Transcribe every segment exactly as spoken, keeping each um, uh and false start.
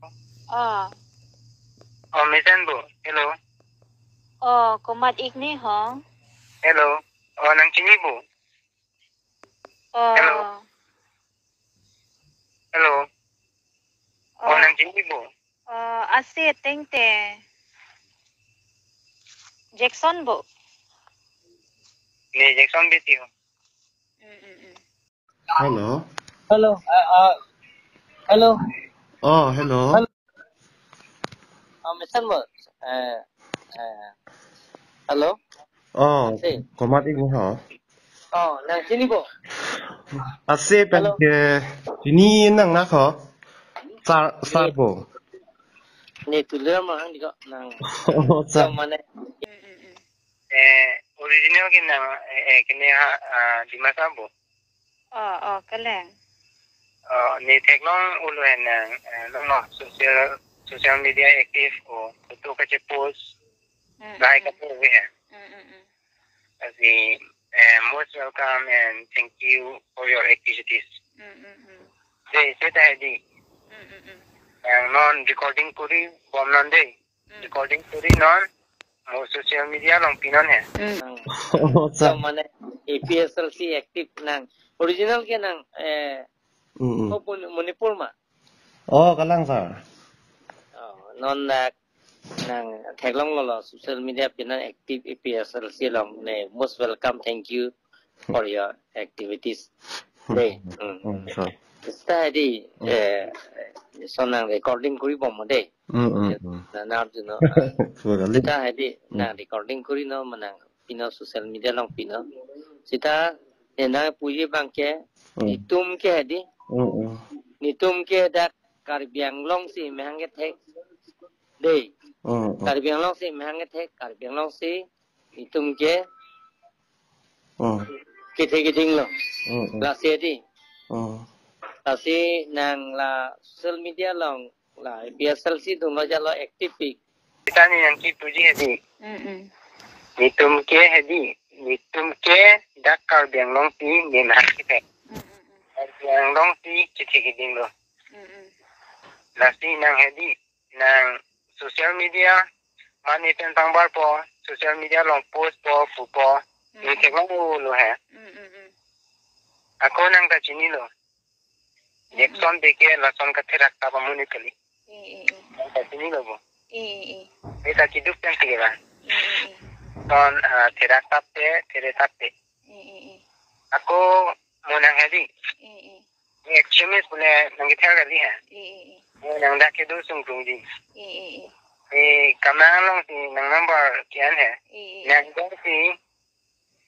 Oh. Oh, mesen bo. Hello. Oh, komat ik ne ho? Hello. Oh, nang chini bo? Oh. Hello. Hello. Oh, oh, nang chini bo? Oh, ase tengte. Jackson bo? Ne Jackson Beti ho. Mm, mm, mm. Hello. Hello. Uh, uh, hello. Oh, hello. Hello. Uh, mesen bo? Uh, uh, hello. Oh, si. Komat ik ne ho? Oh, nang chini bo? Ase pen, hello, ke chini nang na ho? Sar, sar bo. Ne Tuliram Ronghang di ko nang. Oh, sar. Mane. Eh, original ke nang, eh, eh, kene ha, ah, Dimasa bo. Oh, oh, kaleng. Oh, ne theklong ulo hen nang, eh, long long social, social media active o, photo kache post, mm, gai, mm, kapo we hen. Mm, mm, mm. Asi, eh, most welcome and thank you for your activities. Mm, mm, mm. Dei, seta hedi. Mm, mm, mm. Nang non recording kuri bom non dei. Mm. Recording kuri non, mo social media along pinon he. Mm. Oh, sir. So, mane, A P S L C active nang. Original ke nang, eh, mm, mm, ko Pun-, Manipur ma? Oh, kalang, sir. Oh, non dak nang theklonglo lo, social media pinon active A P S L C along ne, most welcome, thank you for your activities. Dei. Mm. Mm, sir. Seta hedi, mm, eh, so nang recording kuri bom dei. Mm, mm, mm. Na, na, you know, sir, kali. Seta hedi, mm, nang recording kuri non, mane nang pinon social media along pinon. Seta, eh, nang puji abang ke, mm, netum ke hedi. Mm, mm. Netum ke dak Karbi Anglong si mehang kethek. Dei. Mm, mm. Karbi Anglong si mehang kethek, Karbi Anglong si netum ke, oh, kethe keding lo. Mm, mm. Lasi hedi. Oh. Lasi nang la social media along la A P S L C atum lo jalo active pik. Seta ne nang kipuji hedi. Mm, mm. Netum ke hedi. Netum ke dak Karbi Anglong si ne mehang kethek. Mm, mm, mm. Karbi Anglong si kethe keding lo. Mm, mm. Lasi nang hedi. Nang social media, mane pen pangbar po, social media along post po, pu po, mm, ne theklong ulo he. Mm, mm, mm. Ako nang ta chinilo. Mm, mm. Jackson Bey ke lason katherak tap amonit kali. Eh, eh, eh. Nang ta chinilo bo. Eh, eh, eh. Beta kiduk pen sige ba. Eh, eh, eh. Ton, ah, therak tap te, there tap te. Eh, eh, eh. Ako mo nang hedi. Eh, eh. Extremist pule nang kether kali ha. Eh, eh, eh. Mo nang dak kedo sungkrungji. Eh, eh, eh. Eh, kamang along si nang number ke-en he. Eh, eh, eh. Nang dong si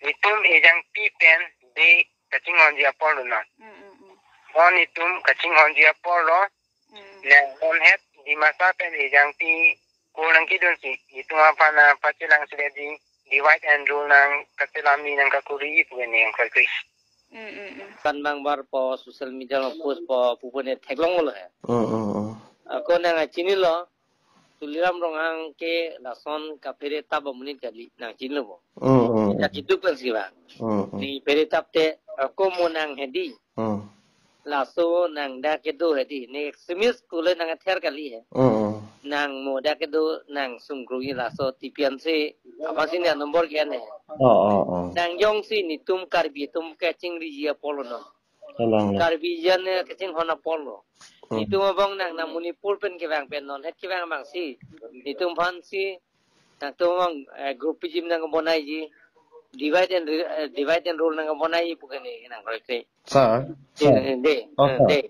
netum ejangpi pen dei kachinghonji apor lo non. Mm, mm, mm. Mo netum kachinghonji apor lo. Mm. Nang non het Dimasa pen ejangpi ko nang kedun si netum aphan, ah, pachelang sile di divide and rule nang kachelamji nang kakuri pu ne nang koi koi. Mm, mm, mm. Kan pangbar po, social media along post po, pu pu ne theklong lo he. Mm, mm, mm. Ako nang chinilo, Tuliram Ronghang ke lason kaphere tap amonit kali, nang chinilo bo. Mm, mm, mm. Seta kiduk pen sige ba. Mm, mm. Ne phere tap te, ako mo nang hedi. Mm. Laso nang dak kedo hedi, ne extremist pule nang kether kali he. Mm, mm. Nang mo dak kedo nang sungkrungji laso tipian si, apa si ne number ke-en he. Oh, oh, oh. Nang jongsi netum Karbi atum kachingsriji apor lo non. Kalang lo. Karbi jan, eh, kachinghon apor lo. Hmm. Netum abang nang, nang Manipur pen kevang pen non, het kevang abang si. Netum aphan si, nangtum abang, eh, groupism nang bonaiji. Divide and re-, eh, divide and rule nang bonaiji pu ke ne nang koi koi. Sir, sir. Dei, dei, oh, eh, sir. Dei.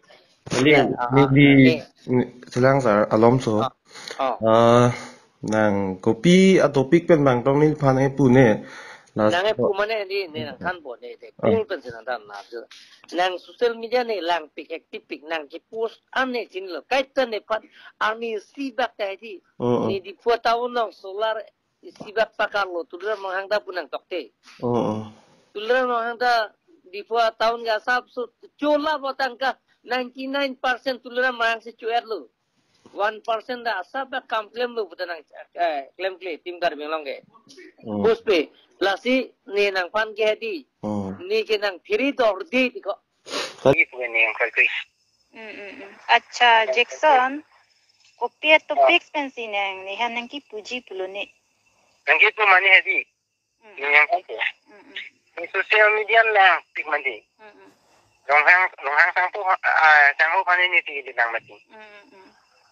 Kali, ya, ah, ne ah, di, ne. Ne, selang sir, alom so. Ah, oh. Ah, nang kopi a topic pen bang tong neliphan e pu ne. Last nang e pu mane di, ne nang than bo ne, de. Hmm. Pul pen si nang than na. Nang social media ne langpik, active pik, nang kepost an ne chinilo. Kaita nephan arni isi bak ta di. Hmm, hmm. Ne Diphu town along solar isi bak pakar lo, Tuliram Ronghang ta pu nangtokte. Oh, oh. Tuliram Ronghang ta Diphu town ke asap so chola botang ke ninety nine percent Tuliram Ronghang si cho-et lo. One percent ta asap ta kam klem lo puta nang, eh, klemkle, Team Karbi Anglong ke. Oh. Puspe, lasi ne nangphan ke hedi. Oh. Ne ke nang phiri dor di di ko. Lagi pu ne nang koi koi. Mm, mm, mm. Accha, Jackson. Kopi atopic pensi nang, ne han nangkipuji pulo ne. Nangkipu mane hedi. Mm. Nang yang kan ya. Mm, mm. Ni social media lang pik mandi. Mm, mm. Ronghang, Ronghang Sangpo, ah, Sangho aphan ne ti di lang mati. Mm, mm.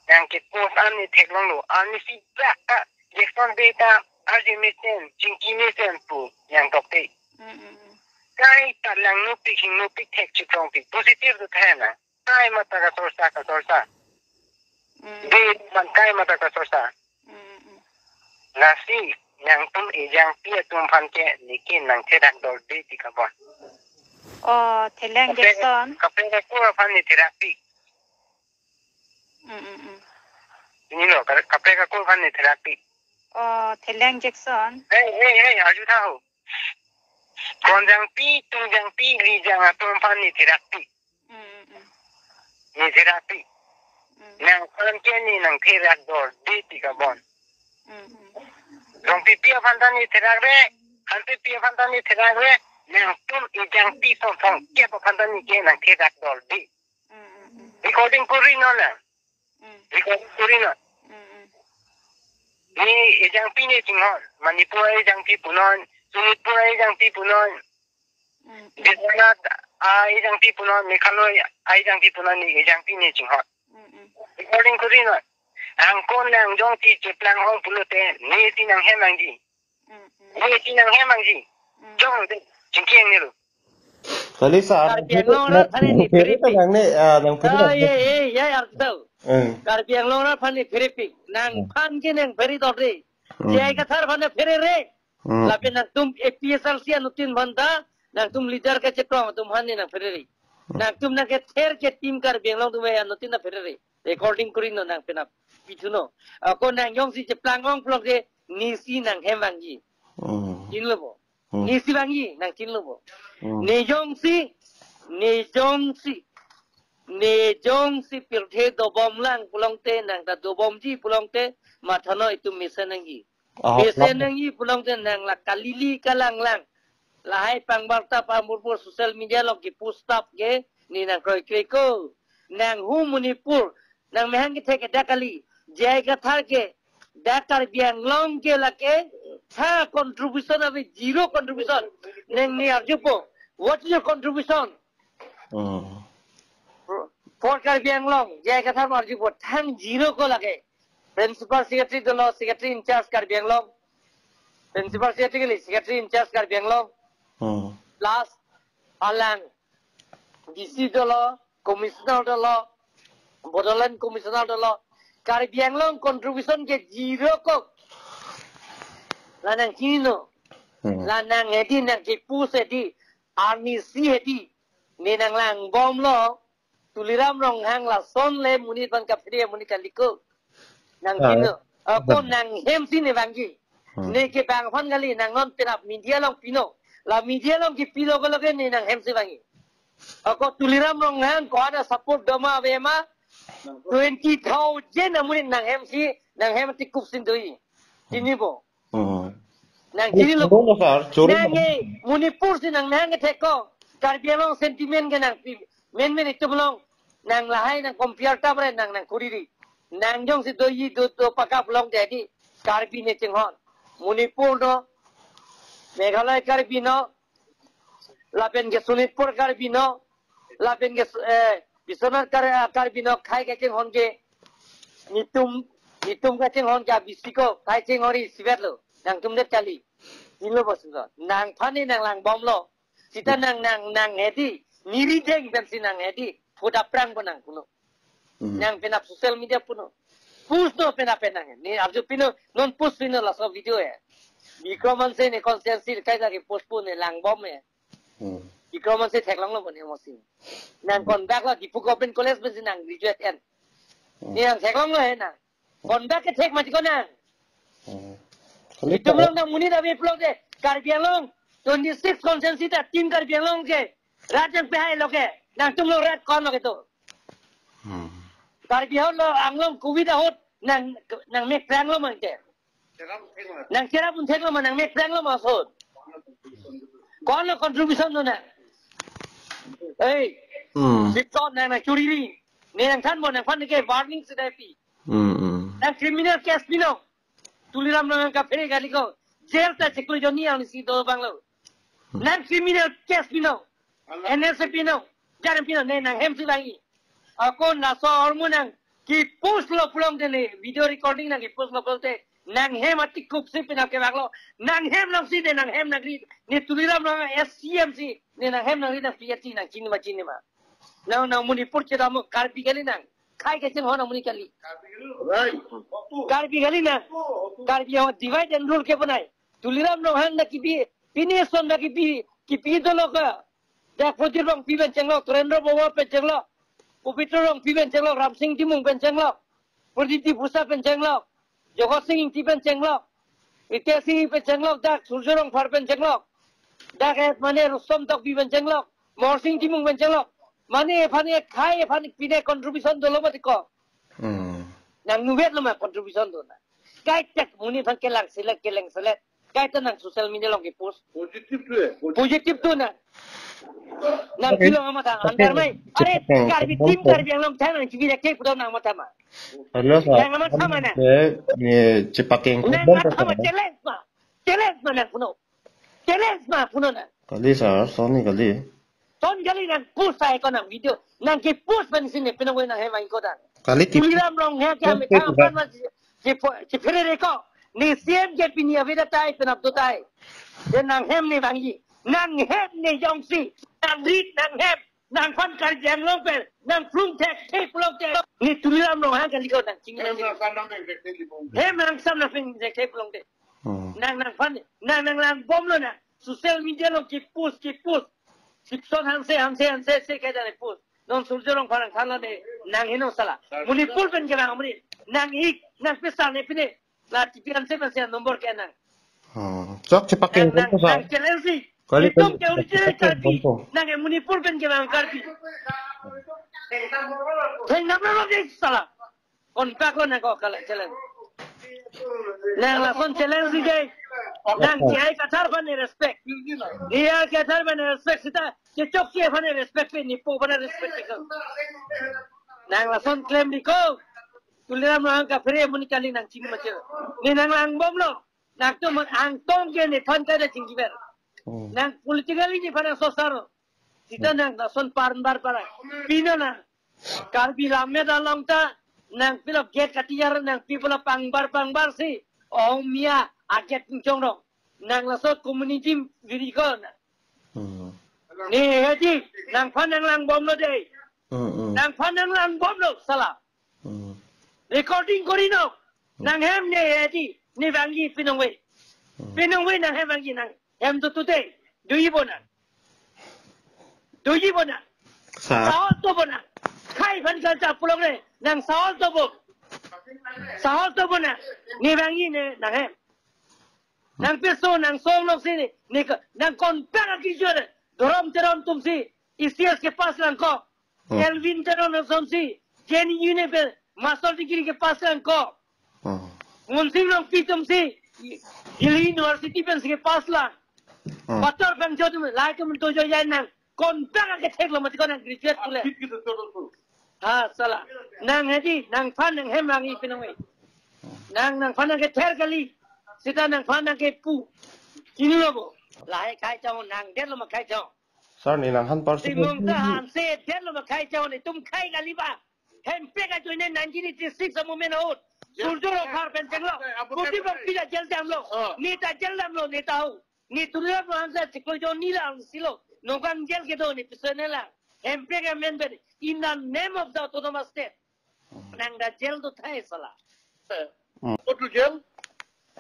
Nangkipost an ne theklonglo, an ne si bak ta, Jackson Bey ta, arje mesen, chingki mesen pu, yang tokte. Mm, mm, mm. Kai ta langno pik, hingno pik, thek chikrong pik, positive tu thena. Kai mata kasorsa, kasorsa. Mm. Bey man kai mata kasorsa. Mm, mm. Lasi, nangtum ejangpi atum aphan ke neke nangtherak dorde ti kabon. Oh, Theleng Kaprek, Jackson. Kaprek akur aphan ne therakpi. Mm, mm, mm. Ini lo, ka-, kaprek akur aphan ne therakpi. Oh, Theleng Jackson. Hey, hey, hey, arju tha ho. Konjangpi, tungjangpi, lijang atum aphan ne therakpi. Mm, mm, mm. Ne therakpi. Mm. Nangphan ke ne nangtherak dorde ti kabon. Mm, mm. Rongpipi aphan ta ne therakre, Hanpipi aphan ta ne therakre, nangtum ejangpi song song kep aphan ta neke nangtherak dorde. Mm, mm, mm. Recording kuri non na. Mm. Recording kuri non. Mm, mm. Ne ejangpi ne chinghon, Manipur ejangpi punon, Sonitpur ejangpi punon. Mm, mm. Biswanath ejangpi punon, Meghalaya ejangpi punon, ne ejangpi ne chinghon. Mm, mm. Recording kuri non. Angkon nang jongsi cheplang ong pulote, nesi nanghem vangji. Mm, mm. Nesi nanghem vangji. Mm. Jong de, chingki ang nelo. Kali sir, Karbi Anglong arat aphan ne phere pik. Nang ne, ah, nang phere. Ah, ye, ye, ye, arju tha. Hmm. Karbi Anglong arat aphan ne phere pik. Nangphan ke nangphere dorde. Hmm. J I Kathar aphan ne pherere. Hmm. Lapen nangtum A P H L C anuttin aphan ta, nangtum leader kachekrong atum aphan ne nangpherere. Hmm. Nangtum nangkether ke team Karbi Anglong atum anuttin nangpherere. Recording kuri non nang penap pithu non. Ako nang jongsi cheplang ong pulote nesi nanghem vangji. Hmm. Chinilo bo. Hmm. Nesi vangji, nang chinilo bo. Hmm. Ne jongsi, ne jongsi, ne jongsi pirthe dobom lang pulote, nang ta dobomji pulote, matha non itum mesen nangji. Ah, mesen nangji pulote nang la kalili kalang lang. Lahai pangbarta pamurpur social media along kipost tap ke, ne nangkroikre ko. Nang hu Manipur, nang mehang kethek ke dak kali, J I Kathar ke, dak Karbi Anglong ke lake, ha contribution ave, zero contribution. Nang ne arjupo, what is your contribution? Hmm. For Karbi Anglong, J I Kathar arjupo, thang zero ko lake. Principal Secretary dolo, Secretary in charge Karbi Anglong. Principal Secretary kali, Secretary in charge Karbi Anglong. Hmm. Plus, alang, D C dolo, Commissioner dolo, Bodoland Commissioner dolo, Karbi Anglong contribution ke zero ko. La nang chini non. Hmm. La nang hedi nangkipost hedi, arnisi hedi, ne nanglangbomlo, Tuliram Ronghang lason le monit aphan kaphere amonit kali ko. Nang ah, chini non. Ako betul. Nanghem si ne vangji. Hmm. Neke bang aphan kali nang non penap media along pinon. La media along kipilo ko lake ne nanghem si vangji. Ako Tuliram Ronghang ko ada support doma ave ma twenty thousand amonit nanghem si, nanghem tikup si doji. Chini bo. Hmm. Nang chini lo. Choro lo, sir. Choro lo. Nang e, Manipur si nang nang kethek ko. Karbi Anglong sentiment ke nang pi, men men itum along. Nang lahai nang compare tap re nang nang kuriri. Nang jongsi doji do, do pakap long jadi. Karbi ne chinghon. Manipur non. Meghalaya Karbi non. Lapen ke Sonitpur Karbi non. Lapen ke, eh, Biswanath Kar-, Karbi non. Khai kachinghon ke. Netum, netum kachinghon ke abisi ko. Khai chinghon ri isivet lo. Nangtum det kali. Inlo bosun lo. Nangphan ne nanglangbomlo. Sita nang, nang, nang hedi, niri deng pensi nang hedi, phuda prang po nang punon. Hmm. Nang penap social media punon. Post non penap penang. Ne arju pinon, non post pinon laso video ya. Bikram Hanse ne constituency kai lagi post pu ne langbom ya. Hmm. Bikram Hanse theklonglo bo ne mosi. Nang kon bak la Diphu Government College pensi nang graduate en. Hmm. Ne nang theklonglo he nang. Konda kethek mati ko nang. Hmm. Itum along nang monit ave pulote Karbi Anglong twenty-six constituency ta tin Karbi Anglong ke rat nangpehai lo ke. Nangtum along rat ko-an lo ke to. Hmm. Karbi Anglong Covid ahut nang, nangmek pranglo ma ke. Nang cherap un theklo ma, nangmek pranglo ma so. Ko-an lo contribution do nang. Ei. Hmm. Sipton nang nang churiri. Ne nangthan bo nangphan ke warning si dai pi. Hmm, hmm. Nang criminal case pinon. Tuliram Ronghang kaphere kali ko. Jail ta chiklo jonni ang si do banglo. Hmm. Nang criminal case pinon. N S A pinon. Jarim pinon, ne nanghem si vangji. Ako laso ahormu nang kepost lo pulote ne, video recording nang kepost lo pulote, nanghem atik kup si penap kevanglo. Nanghem nang si ne, nanghem nang ri, ne Tuliram Ronghang S C M si ne, nanghem nang ri nang P H C nang chini ma chini ma. Nang, nang Manipur chedam Karbi kali nang. Khei kachinghon amonit kali. Right. Karbi kali nang. Karbi ho divide and rule keponai. Tuliram Ronghang nang kipi, pine ason nang kipi, kipi dolo ka. Dak Prodip Rongpi pen chenglok, Turendra Barua pen chenglok, Pabitra Rongpi pen chenglok, Ramsing Timung pen chenglok, Pradip Diphusa pen chenglok, Jagat Sing Engti pen chenglok, Ritesh Engti pen chenglok, dak Surjya Rongphar pen chenglok, dak eh mane Rustom Tokbi pen chenglok, Morsing Timung pen chenglok. Mane aphan ekhei aphan pine contribution dolo mati ko. Hmm. Nang nuvet lo ma contribution do na. Kaita monit aphan kelang selek, kelang selek. Kaita nang social media along kepost. Positive tu eh. Positive tu na. Nang Okay. Pilo amat Okay. Andar mai. Are, Karbi team Karbi Anglong thang nang chibi dak ke pudo nang matha ma. Hello, sir. Nang matha ma na. Eh, ni chepakeng Nang matha ma, challenge ma. Challenge ma nang puno. Challenge ma puno na. Kali, sir, sonni kali. Ton kali nang post ai ko nang video. Nang kepost pen si ne penang nanghem vangji ko dan. Kali ki- Tuliram Ronghang ke Kali kami ki- kawan si, si po-, si phere re ko. Ne C M ke pini aveda tai penap do tai. De nanghem ne vangji. Nanghem ne jongsi. Nang rit nanghem. Nangphan Karbi Anglong pen. Nang plung thek thek plung thek. Ne Tuliram Ronghang kali ko nang ching. Hem nang sam nang ping thek thek plung thek. Hmm. Nang, nangphan, nang, nang langbomlo na. Social media along kepost, kepost. Sipson Hanse, Hanse, Hanse, se kaita ne post. Non Surjya Rongphar nang thanlo ne, nang heno sala. Manipur pen kevang amonit. Nang ik, nang pisa ne pine. La T P Hanse pen se number ke nang. Hmm. Chok chepakeng Nang, nang, ko sa. Nang challenge si. Kali Itum kali ke original chepakeng Karbi. Ko. Nang e Manipur pen kevang Karbi. Theng nam lo de sala. Konpak lo nang ko kala challenge. Nang lason challenge si dei. Nang J I Kathar aphan ne respect. J I Kathar aphan ne respect sita. Chechok si aphan ne respect pe, ne po aphan ne respect pe ko. Nang lason claim di ko. Tuliram Ronghang kaphere amonit kali nang chini ma che. Ne nang langbomlo. Nangtum angtong ke nephan kaita chingkiber. Hmm. Nang politically nephan nang sosar. Sita Hmm. nang lason parbar para. Pino na. Karbi Lammet along ta nang pilo gate katiyar nang pi pilo pangbar pangbar si. Omia a gate chongrong. Nang laso community viri ko na. Hmm. Ne hedi nangphan nang langbomlo dei. Hmm, hmm. Nangphan nang langbomlo sala. Hmm. Recording kori no. Hmm. Nanghem ne hedi ne vangji pinong ve. Hmm. Pinong ve nanghem vangji nanghem tu tu dei. Doji bo na. Doji bo na. Sa. Sahos do bo na. Khei aphan kalta pulote nang sahos do bo. Sahos do bo na. Ne vangji ne nanghem. Nang peso nang song nok si ne. Ne ka, nang konpak akijor. Dhorom Teron atum si. E C S ke pass lang ko. Hmm. Elwin Teron atum si. J N U ne pe master degree ke pass lang ko. Hmm. Monsing Rongpi atum si. Delhi University pen si ke pass lang. Hmm. Pator Phangcho atum lai atum to jo ya nang. Konpak akethek lo mati ko nang graduate kule. Ha, sala. Nang hedi, nangphan nanghem vangji pinong ve. Nang, nangphan nang kether kali. Sita nangphan nang kepu. Chini lo bo. Lahai khei chong nang det lo ma khei chong. Sir, ne nangphan personal Timung ta Hanse det lo ma khei chong, netum khei kali ba. Hemprek ajoine nineteen eighty-six a movement ahut. Surjya Rongphar pen chenglo. Pradip Rongpi ta jail damlo. Oh. Ne ta jail damlo, ne ta ho. Ne Tuliram Ronghang ta chiklo jonni lang silo. Nokang jail kedo ne piso ne lang. Hemprek amen pen in the name of the autonomous state. Nang ta jail do thai sala. Hmm. Go to jail.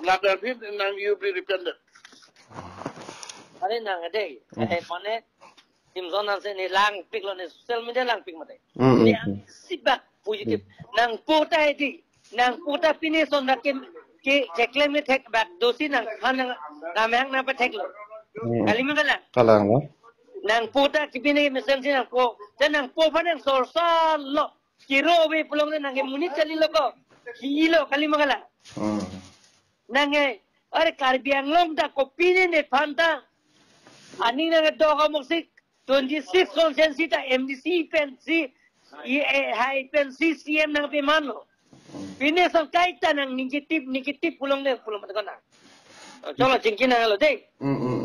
Lapen aphi nang you be repented. Are nang ade. Hmm. Eh, mane Timson Hanse ne langpiklo ne social media langpik mate. Hmm, hmm, Ne hmm. Sibak positive. Nangpo ta hedi. Nangpo ta pine ason dak ke, ke, keklem kethek bak dosi nangphan nang, nang mehang nangpatheklo. Hmm. Kali ma kalang? Kalang lo. Nangpo ta kipine mesen si nangpo. Ta nangpo aphan nang sorsarlo. Kiro ave pulote nang ke monit kali lo ko. Kilo kali ma kalang? Hmm. Nang e, are Karbi Anglong ta kopine nephan ta. Aning nang do ka moksik. Twenty-six constituency ta M D C pensi, i, eh, hai pensi C M nangpemanlo. Pine song kaita nang negative, negative pulongle pulo mati kona. Cholo chingki nanglo dei. Mm, mm.